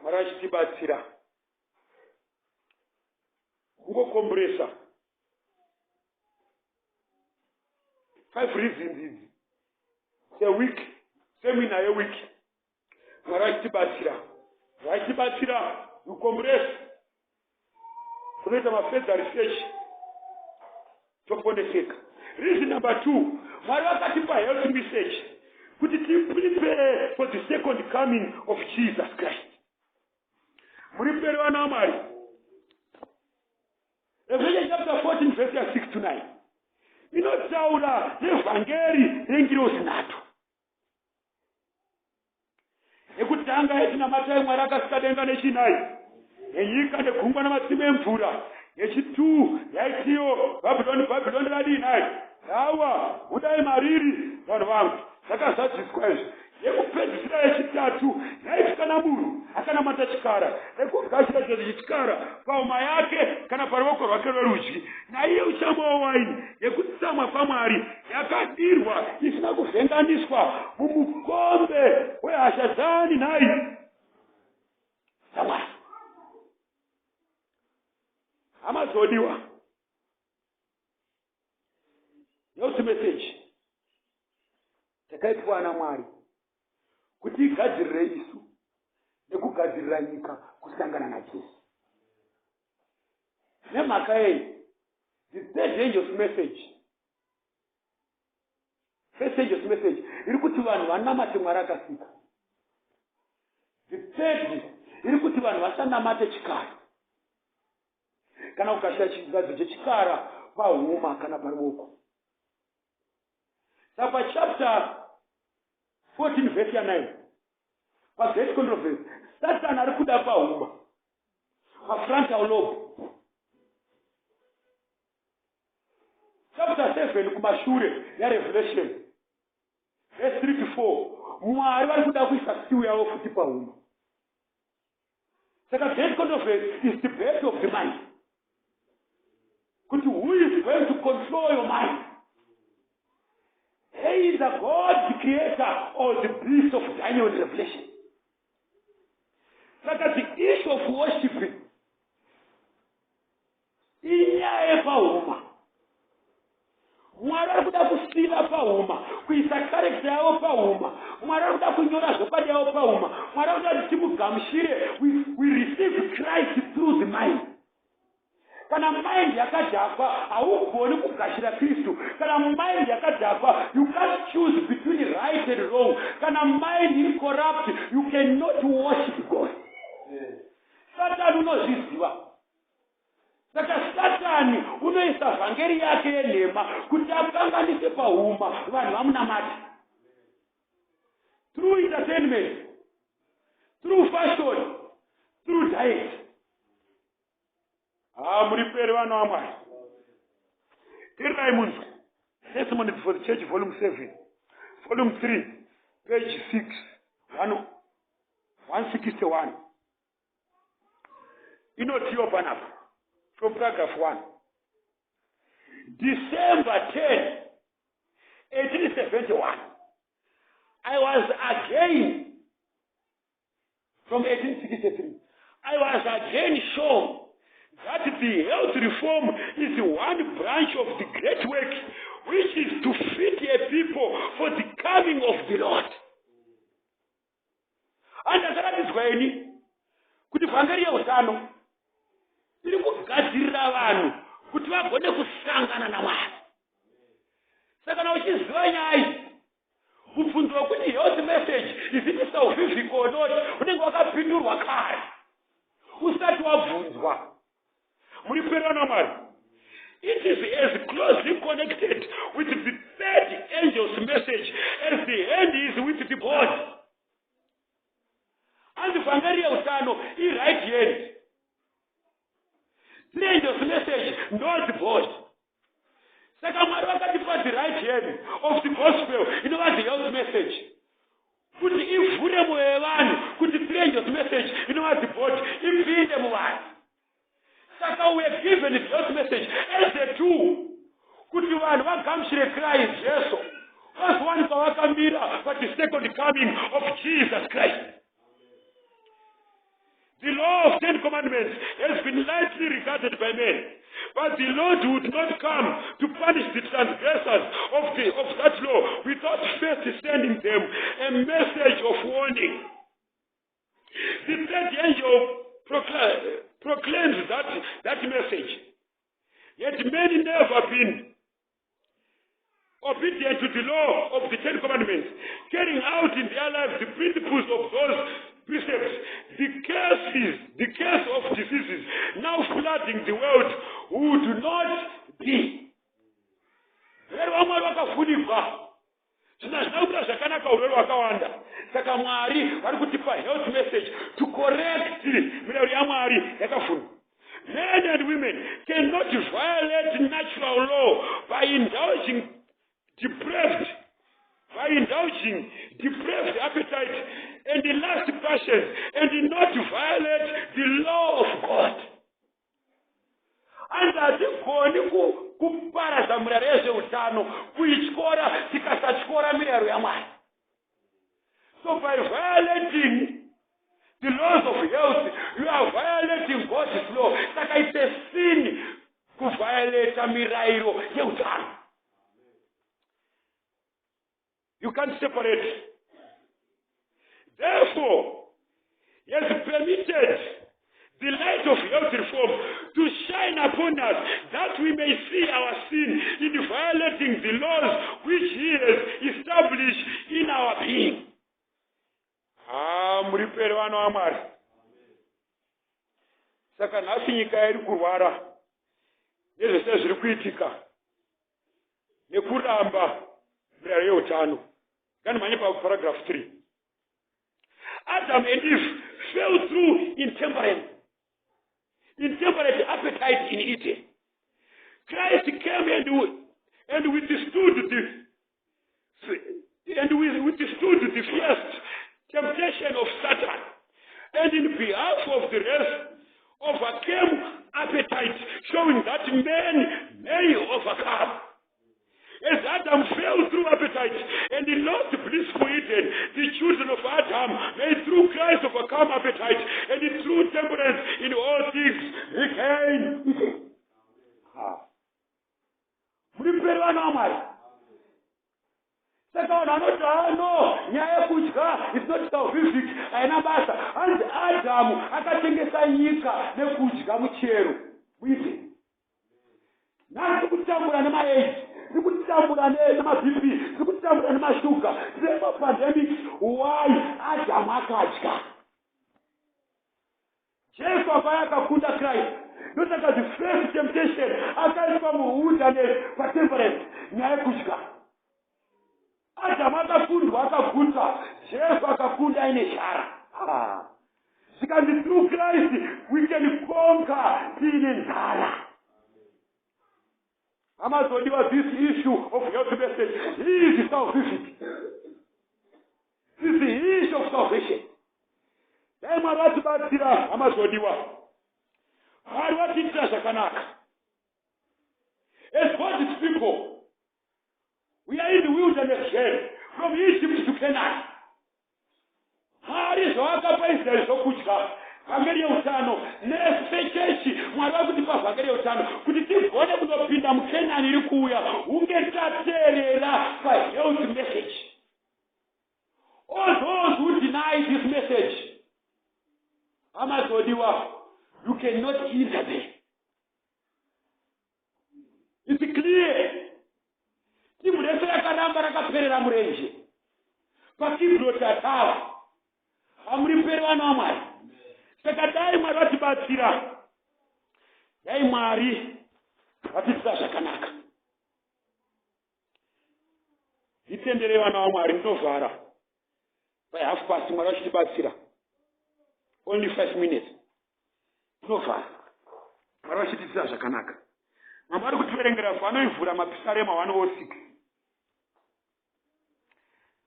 Mwari achitibatsira. Kungokomburesa. Five reasons idzi. It's a week. Seminar yeweek. Mwari achitibatsira. Vachitibatsira kukomburesa. Kunoita mafurther research. Toponeseka. Reason number 2, Mwari vakatipa health message kuti tiprepare for the second coming of Jesus Christ. Muri mberi vana vaMwari. Revelation chapter 14 verse ya 6 to 9 inotaura nevhangeri rengirozi nhatu. Yekutanga yetinamatai Mwari akasika denga nechinai nenyika negungwa namatsime emvura. Yechitu yaitiyo Bhabhironi, Bhabhironi radii nhai? Rawa, budai mariri vanhu vangu. Zvakazadziswa izvi. Yekupedzisira yechitatu yaiti kana munhu akanamata chikara nekugashira chiratidzo chechikara pahuma yake kana paruoko rwake rwerudyi, naiye uchamwawo waini yekutsamwa kwaMwari yakadirwa isina kuvhenganiswa mumukombe wehasha dzani nhai? DzaMwari. Hama dzodiwa, health message takaipiwa naMwari kuti igadzirire isu nekugadzirira nyika kusangana naJesu. Nemhaka yei? The third angel's message, first angel's message iri kuti vanhu vanamate Mwari akasika. The third iri kuti vanhu vasanamate chikara kana kugashira chigadzo chechikara pahuma kana paruoko. Saka pachapter 14 verse ya 9 pagreat controversy, Satan ari kuda pahuma, pafrontal lobe. Chapter 7 kumashure yaRevelation verse 3 to 4, Mwari vari kuda kuisa seal yavo futi pahuma. Saka great controversy is the birth of the mind, kuti who is going to control your mind, either God the creator or the beast of Daniel in Revelation. Saka the issue of worshiping inyaya yepahuma. Mwari ari kuda kusila pahuma, kuisa character yavo pahuma. Mwari ari kuda kunyora zvokwadi yavo pahuma. Mwari ari kuda kuti timugamuchire. We receive Christ through the mind. Kana mind yakadhakwa, haugoni kugashira Kristu. Kana mind yakadhakwa, you can't choose between right and wrong. Kana mind iri corrupt, you cannot worship God. Satani unozviziva. Saka Satani unoisa vhangeri yake yenhema kuti akanganise pahuma vanhu vamunamati. Through entertainment, through fashion, through diet. Muri pere vana vaMwari. Teererai munzwe. Testimony for the Church, volume 7, volume 3, page 6, 1, 161. Inotiyo panapa from paragraph 1. December 10, 1871. I was again, from 1863, I was again shown that the health reform is one branch of the great work which is to fit a people for the coming of the Lord. Andakaratidzwa ini kuti vhangeri yeutano iri kugadzirira vanhu kuti vagone kusangana naMwari. Saka kana uchiziva nyaya, mubvunzo wekuti health message, is it salvific or not, unenge wakapindurwa kare usati wabvunzwa. Muri pere naMwari. It is as closely connected with the third angel's message as the hand is with the body. Hanzi vhangeri yeutano i-right hand, three angels message ndo the body. Saka Mwari vakatipa the right hand of the gospel, inova the health message, kuti ivhure mwoyo yevanhu kuti three angels message, inova the body, ipinde muvanhu. Saka we are given the health message as a tool kuti vanhu vagamuchire Christ Jesu. Vazowanikwa vakamira pa the second coming of Jesus Christ. The law of Ten Commandments has been lightly regarded by men, but the Lord would not come to punish the transgressors of that law without first sending them a message of warning. The third angel proclaims that message. Yet many never been obedient to the law of the Ten Commandments, carrying out in their lives the principles of those precepts. The curse of diseases now flooding the world would not be. Rero vaMwari vakafunikwa, zvina zvina kuita zvakanaka, urwere hwakawanda. Saka Mwari vari kutipa health message to correct mirayiro yaMwari yakafundwa. Men and women cannot violate natural law by indulging depraved appetite and the lust passions and not violate the law of God. Hanzi hatigoni kuparadza mirayiro yezveutano, kuityora, tikasatyora mirayiro yaMwari. So by violating the laws of health, you are violating God's law. Saka it's a sin kuviolata mirayiro yeutano. You can't separate. Therefore, he has permitted the light of health reform to shine upon us, that we may see our sin in violating the laws which he has established in our being. Ha, muri pere, vana vaMwari. Saka nhasi nyika iri kurwara nezvese zviri kuitika nekuramba mirayiro yeutano. Ngandimhanye paparagraph 3. Adam and Eve fell through intemperate appetite in eating. Christ came and withstood the fierce temptation of Satan, and in behalf of the rest overcame appetite, showing that men may overcome. As Adam fell through appetite and he lost blissful Eden, the children of Adam may through Christ overcome appetite and through temperance in all things regain Eden. Muri peri, vana vaMwari. Saka vanhu vanoti, "Hano nyaya yekudya is not salvific, haina basa." Hanzi Adhamu akatengesa nyika nekudya muchero muEden. Nhasi kutambura nemaAIDS, tiri kutambura nemaBP, tiri kutambura nemashuga, tiri mapandemics. Why? Adhamu akadya. Jesu akauya akakunda. Christ, ndosaka the first temptation akaiswa muwilderness patemperance, nyaya yekudya. Adhamu akakundwa akaguta, Jesu akakunda aine nzara. Zvikanzi through Christ we can conquer tiine nzara. Amazodiwa, this issue of health message is salvific, is the issue of salvation. Dai Mwari vatibatsira. Amazodiwa, Mwari vatiitira zvakanaka. As God's people, we are in the wilderness journey from Egypt to Canaan. Mwari zvavakapa Israeri zvokudya, vhangeri yeutano. Nesu sechechi, Mwari vari kutipa vhangeri yeutano kuti tigone kundopinda muKenani iri kuuya, hunge tateerera pahealth message. All those who deny this message, amazodiwa, you cannot enter there. It's clear. Timu rese rakaramba rakaperera murenje paKibroti Hataava. Hamuri peri, vana vaMwari. Saka dai Mwari vatibatsira, dai Mwari vatiitira zvakanaka. Nditendere, vana vaMwari, ndinovhara by half past. Mwari vachitibatsira, only 5 minutes, ndinovhara. Mwari vachitiitira zvakanaka. Mambo ari kutiverengera, vanoivhura Mapisarema 106,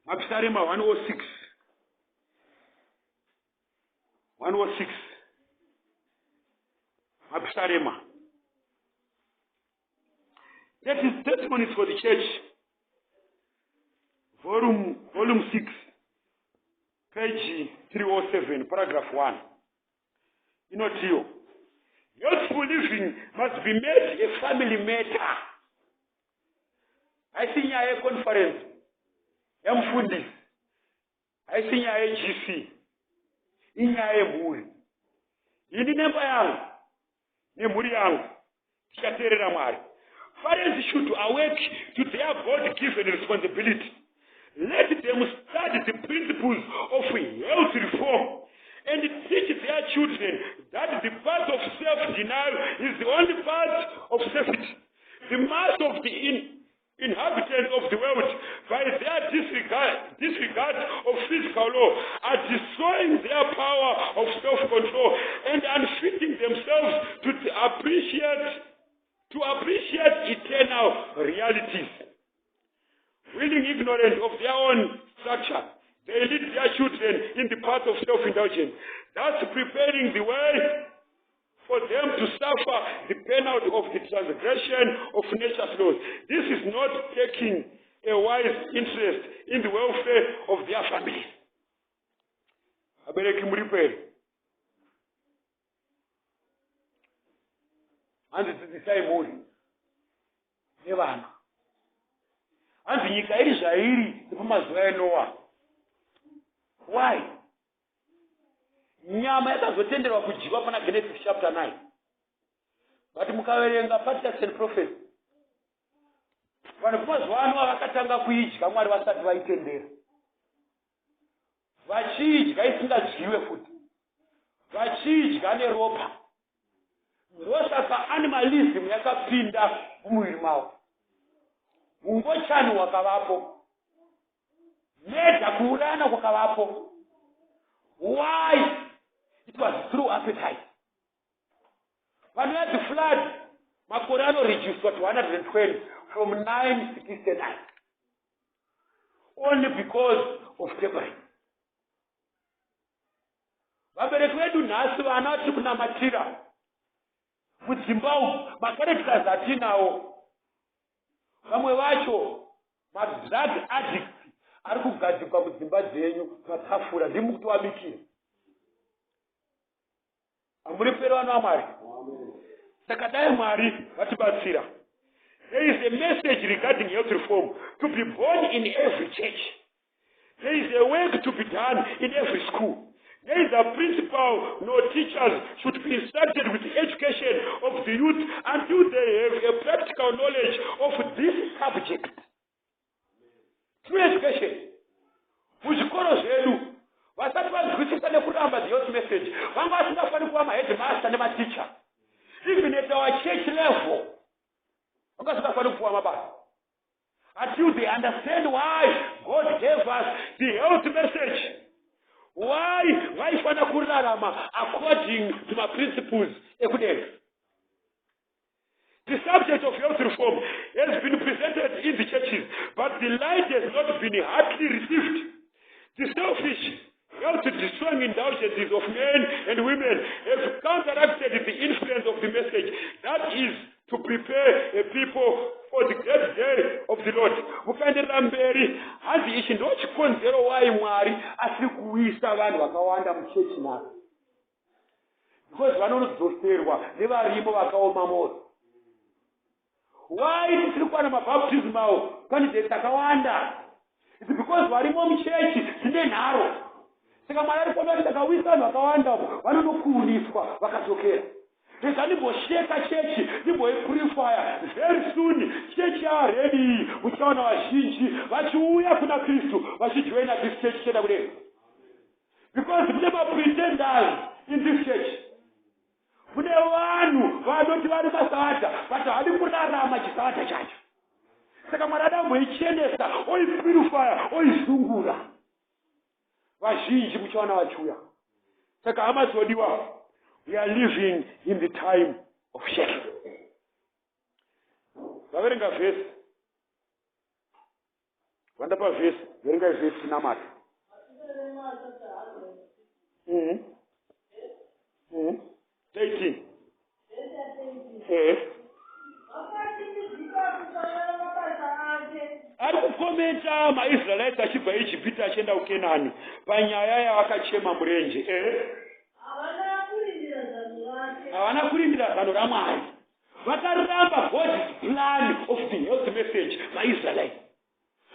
Mapisarema 106, 106, Mapisarema. That is testimonies for the church. Volume, volume 6, page 307, paragraph 1. Inotiyo, healthful living must be made a family matter. Haisi nyaya yeconference yamufundisi, haisi nyaya yeGC, inyaya yemhuri. Ini nemba yangu nemhuri yangu tichateerera Mwari. Parents should awake to their God given responsibility. Let them study the principles of health reform and teach their children that the path of self-denial is the only path of safety. The mass of the inhabitants of the world, by their disregard of physical law, are destroying their power of self-control and unfitting themselves to appreciate eternal realities. Willing ignorant of their own structure, they lead their children in the path of self-indulgence, thus preparing the way for them to suffer the penalty of the transgression of nature's laws. This is not taking a wise interest in the welfare of their families. Abereki, muripo here? Hanzi dzidzisai mhuri nevana. Hanzi nyika iri zvairi nepamazuva eNoa. Why? Nyama yakazotenderwa kudyiwa pana Genesis chapter 9, but mukaverenga Patriarchs and Prophets, vanhu pamazuva ano vakatanga kuidya Mwari vasati vaitendera, vachiidya isingadyiwe futi, vachiidya neropa. Ndosaka animalism yakapinda mumuviri mavo, ungochani hwakavapo, murder, kuurana kwakavapo. Why? It was through appetite. Panouya the flood, makore anoreducwa to 120 from 969 only because of temperance. Vabereki vedu nhasi, vana vatiri kunamatira mudzimba umu, macharacters atinawo, vamwe vacho madrug addicts ari kugadzikwa mudzimba dzenyu patafura, ndimi kutovabikira. Hamuriperi, vana vaMwari. Saka dai Mwari vatibatsira. There is a message regarding health reform to be born in every church. There is a work to be done in every school. Neither principal nor teachers should be instructed with the education of the youth until they have a practical knowledge of this subject. True education muzvikoro zvedu, vasati vanzwisisa nekuramba the health message, vanga vasingafaniri kuva maheadmaster nematicha. Even at our church level, vanga vasingafaniri kupuwa mabasa until they understand why God gave us the health message, why vaifanira kurarama according to maprinciples ekudenga. The subject of health reform has been presented in the churches, but the light has not been heartily received. The selfish, health destroying indulgences of men and women have counteracted the influence of the message that is to prepare a people for the great day of the Lord. Mukaenderera mberi, hanzi ichi ndo chikonzero why Mwari asiri kuuyisa vanhu vakawanda muchechi nhasi, because vanonodzoserwa nevarimo vakaoma mwoyo. Why tisiri kuwana mabaptismal candidates akawanda? It's because varimo muchechi dzine nharo. Saka Mwari ari kuona kuti ndakawisa vanhu vakawanda, vanonokuuniswa vakadzokera. Rega ndimbosheka chechi, ndimboipurifya. Very soon chechi yaready, muchaona vazhinji vachiuya kuna Kristu, vachijoina this church chienda kudenga, because mune mapretenders in this church. Kune vanhu vanoti vari masavadha, but havadi kurarama chisavadha chacho. Saka Mwari ada kumboichenesa, oipurifya, oizungura. Vazhinji muchaona vachiuya. Saka hama dzodiwa, we are living in the time of shaking. Vaverenga vhesi, vandapa vhesi, verengai vhesi, tinamata. 13. Vakatimidzika kukanganwa mabasa ake. Ari kukomenda. Zvakaneta maIsraelites achibva Ijipita achienda kuKenani panyaya yavakachema murenje. Eh? Havana kurindira zano raMwari. Vakaramba God's plan of the health message maIsraelites.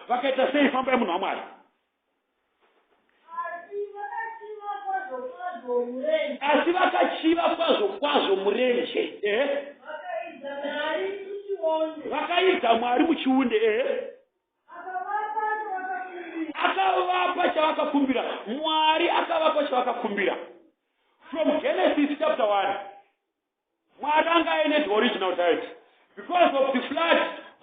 Vakaita sei fambai munhu waMwari? Asi vakachiva kwazvo kwazvo murenje. Ehe. Vakaidza Mwari muchiunde. Ehe. Akavapa chavakakumbira. Mwari akavapa chavakakumbira. From Genesis chapter 1. Mwari anga aine the original diet. Because of the flood,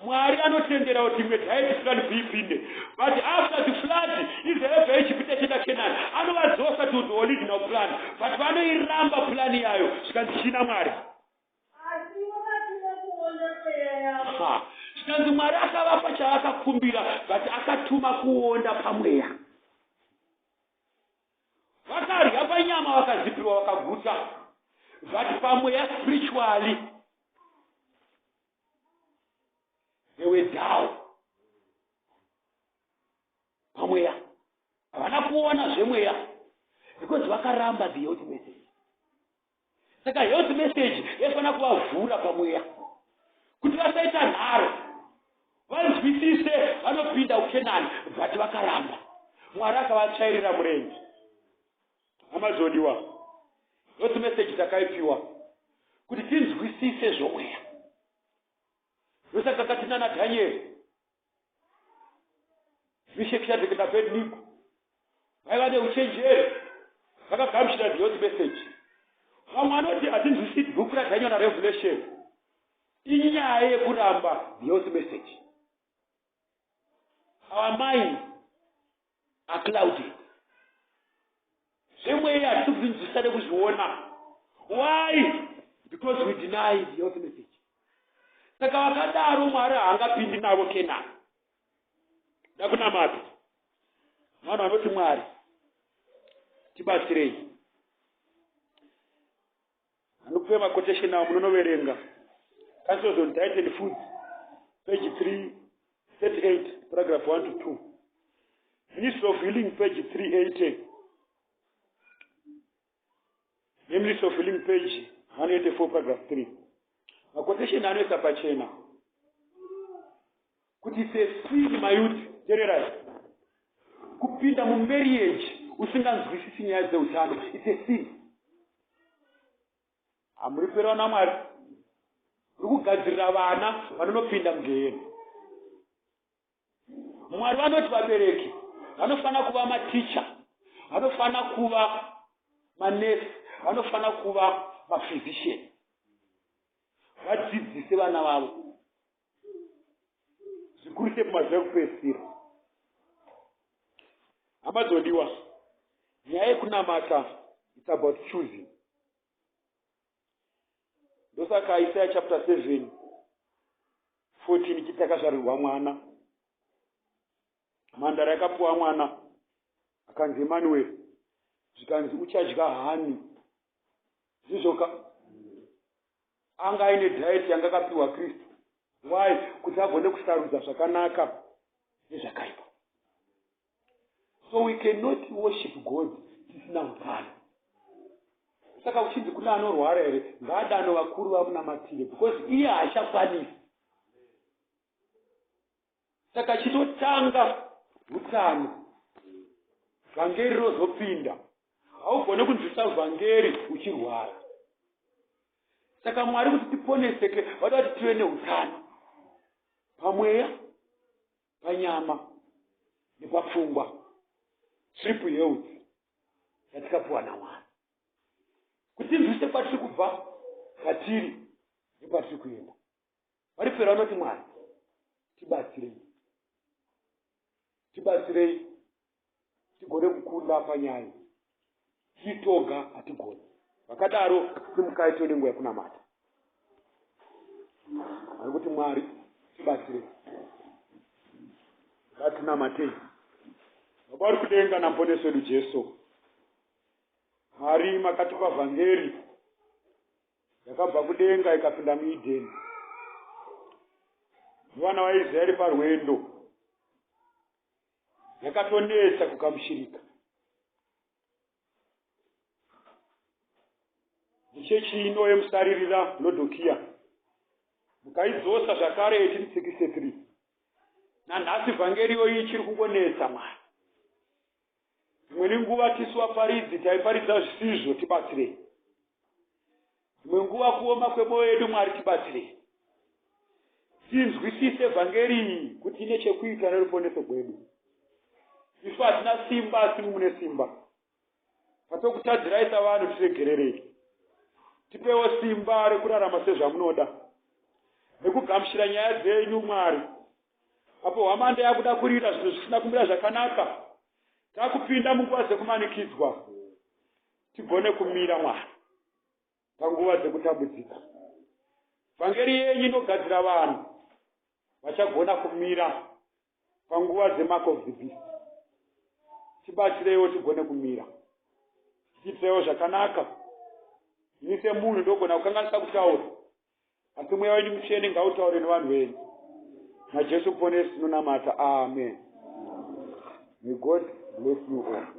Mwari anotendera kuti imwe diet plan B ipinde. But after the flood, Israel yabva Ijipita ichienda Canaan, anovadzosa to the original plan. But vanoiramba plan yayo, zvikanzi china Mwari. Asi wakatuma kuonda mweya yavo. Ha. Zvikanzi Mwari akavapa chavakakumbira, but akatuma kuonda pamweya. Vakarya panyama vakazipirwa vakaguta but pamweya spiritually they were down pamweya havana kuona zvemweya because vakaramba the health message saka health message yaifanira kuvavhura pamweya kuti vasaita nharo vanzwisise vanopinda kukenani but vakaramba mwari akavatsvairira murenje hama dzodiwa health message takaipiwa kuti tinzwisise zvomweya ndosaka katina nadhanieri Mesheki, Shadraki naAbednego vaiva neuchenjeri vakagamuchira the health message. Vamwe vanoti hatinzwisisi bhuku raDaniel naRevelation. Inyaya yekuramba the health message. Our minds are clouded. Zvemweya hatisi kuzvinzwisisa nekuzviona. Why? Because we deny the health message. Saka vakadaro Mwari haangapindi navo Kenani. Ndakunamata. Vanhu vanoti Mwari tibatsirei. Anokupe maquotation awo munonoverenga. Councils on Diet and Foods, page 338, paragraph 1 to 2. Ministry of Healing, page 380. NeMinistry of Healing, page 184, paragraph 3. Maquotation anoisa pachena kuti sesini mayouth tererai kupinda mumarriage usinganzwisisi nyaya dzeutano it's a sin hamuri kuperwa namwari uri kugadzirira vana vanonopinda mugehena mwari vanoti vabereki vanofanira kuva maticha vanofanira kuva manesi vanofanira kuva maphysician vadzidzise vana vavo zvikuru sei pamazuva ekupedzisira hama dzodiwa nyaya yekunamata its about choosing ndosaka isaya chapter 7 14 chiti takazvarirwa mwana mhandara yakapuwa mwana akanzi emanueri zvikanzi uchadya hani zvizvoka Anga aine diet yanga akapiwa Kristu. Why? Kuti agone kusarudza zvakanaka nezvakaipa. So we cannot worship God tisina utano. Saka uchinzi kune anorwara here, ngaadano vakuru vamunamatire because iye haachakwanisi. Saka chinotanga utano, vhangeri rozopinda. Haugone kunzwisisa vhangeri uchirwara. Saka Mwari kuti tiponeseke vada kuti tive neutano pamweya, panyama nepapfungwa. Triple health yatikapiwa naMwari kuti tinzwisise kwatiri kubva, kwatiri nekwatiri kuenda. Varipera vanoti Mwari tibatsirei, tibatsirei tigone kukunda panyaya tiri toga hatigoni. Vakadaro simukai tione nguva yekunamata. Vari kuti Mwari tibatsirei, ngatinamatei. Baba vari kudenga naMuponesi wedu Jesu, Mwari makatipa vhangeri yakabva kudenga ikapinda muEdheni. Vana vaIsraeri parwendo. Yakatonetsa kugamuchirika. Muchechi ino yemusaririra Lodhokiya mukaidzosa zvakare 1863. Nanhasi vhangeri iyoyi ichiri kungonetsa Mwari. Dzimweni nguva tisu vaparidzi taiparidza zvisizvo, tibatsirei. Dzimwe nguva kuoma kwemwoyo yedu, Mwari tibatsirei. Tinzwisise vhangeri iyi kuti ine chekuita neruponeso gwedu. Isu hatina simba asi mune simba. Patokutadzirai savanhu tiregererei. Tipewo simba rekurarama sezvamunoda. Nekugamuchira nyaya dzenyu Mwari. Apo hwamanda yakuda kurira zvinhu zvisina kumira zvakanaka, takupinda munguva dzekumanikidzwa. Tigone kumira Mwari panguva dzekutambudzika. Vhangeri yenyu inogadzira vanhu vachagona kumira panguva dzemark of the beast. Tibatsireiwo tigone kumira. Tiitireiwo zvakanaka. Ini semunhu ndogona kukanganisa kutaura. Asi mweya wenyu mutsvene ngautaure nevanhu venyu. NaJesu Muponesi tinonamata. Amen. May God bless you all.